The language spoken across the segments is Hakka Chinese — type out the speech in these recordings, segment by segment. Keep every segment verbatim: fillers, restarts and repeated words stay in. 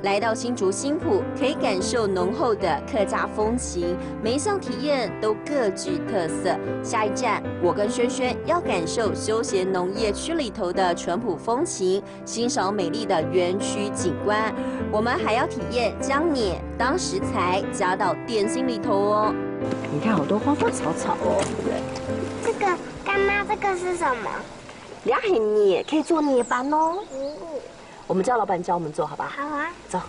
来到新竹新埔，可以感受浓厚的客家风情，每一项体验都各具特色。下一站，我跟萱萱要感受休闲农业区里头的淳朴风情，欣赏美丽的园区景观。我们还要体验将捻当食材加到点心里头哦。你看，好多花花草草哦。这个干妈，这个是什么？这是捻，可以做捻粄哦。嗯。我们叫老板教我们做，好不好？好啊。走。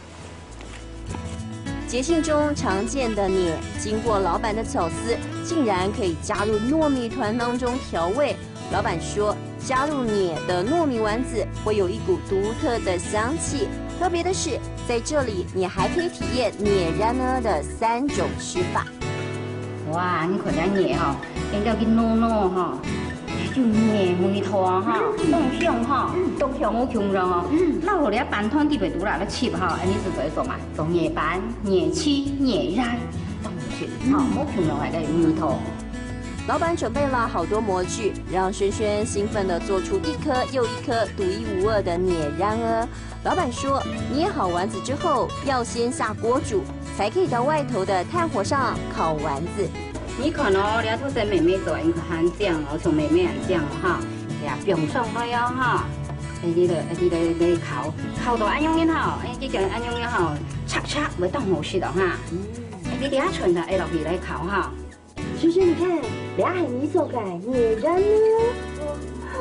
节庆中常见的捻，经过老板的巧思，竟然可以加入糯米团当中调味。老板说，加入捻的糯米丸子会有一股独特的香气。特别的是，在这里你还可以体验捻粄仔的三种吃法。 哇，你看這捻吼，變到佢糯糯吼，就捻味道啊吼，當香吼，當香無共樣哦。嗯。那我這粄團底背肚啦，來切吼，恁呢就做一個嘛，做捻粄、捻翅、捻粄，當好食吼，無共樣个味道。老板准备了好多模具，让萱萱兴奋地做出一颗又一颗独一无二的捻粄仔。 老板说，捏好丸子之后，要先下锅煮，才可以到外头的炭火上烤丸子。你看哦，這頭先妹妹做，你看恁靚哦，像妹妹恁靚哦，哈。哎呀，放上來哦，哈。哎，你來，哎，你來，來烤，烤到恁樣呢，哈，哎，你講恁樣呢，哈，脆脆，會當好食哦，哈。嗯。哎，你等下存下，哎，落去來烤，哈。 萱萱，你看，這係你做个，你也認呢。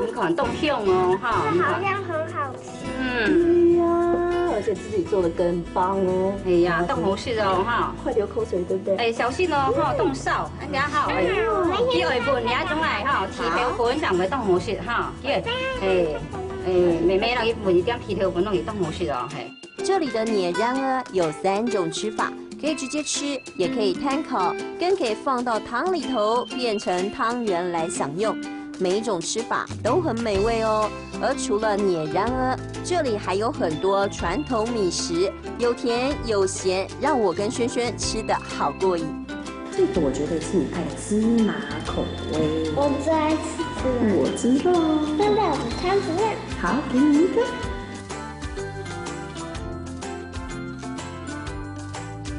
你看，當香哦，哈，你看。這好像很好吃。嗯。對呀，而且自己做的更棒哦。哎呀，當好食哦，哈。快流口水，對不對？哎，小心哦，哈，當燒，哎，等下哈，哎，嗯。佢愛分你啊，將來哈，剃頭粉上會當好食哈，佢會，哎，哎，妹妹啦，佢分一點剃頭粉，攏會當好食哦，嘿。 这里的捻粄仔有三种吃法，可以直接吃，也可以炭烤，更可以放到汤里头，变成汤圆来享用。每一种吃法都很美味哦。而除了捻粄仔，这里还有很多传统米食，有甜有咸，让我跟萱萱吃得好过瘾。这个我觉得是你爱的芝麻口味。我最爱吃芝麻。我知道。要不要我们尝尝看？好，给你一个。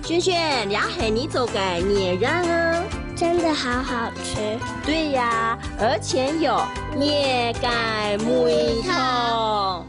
萱萱，这係你做个捻粄仔哦。真的好好吃。对呀，而且有捻个味道。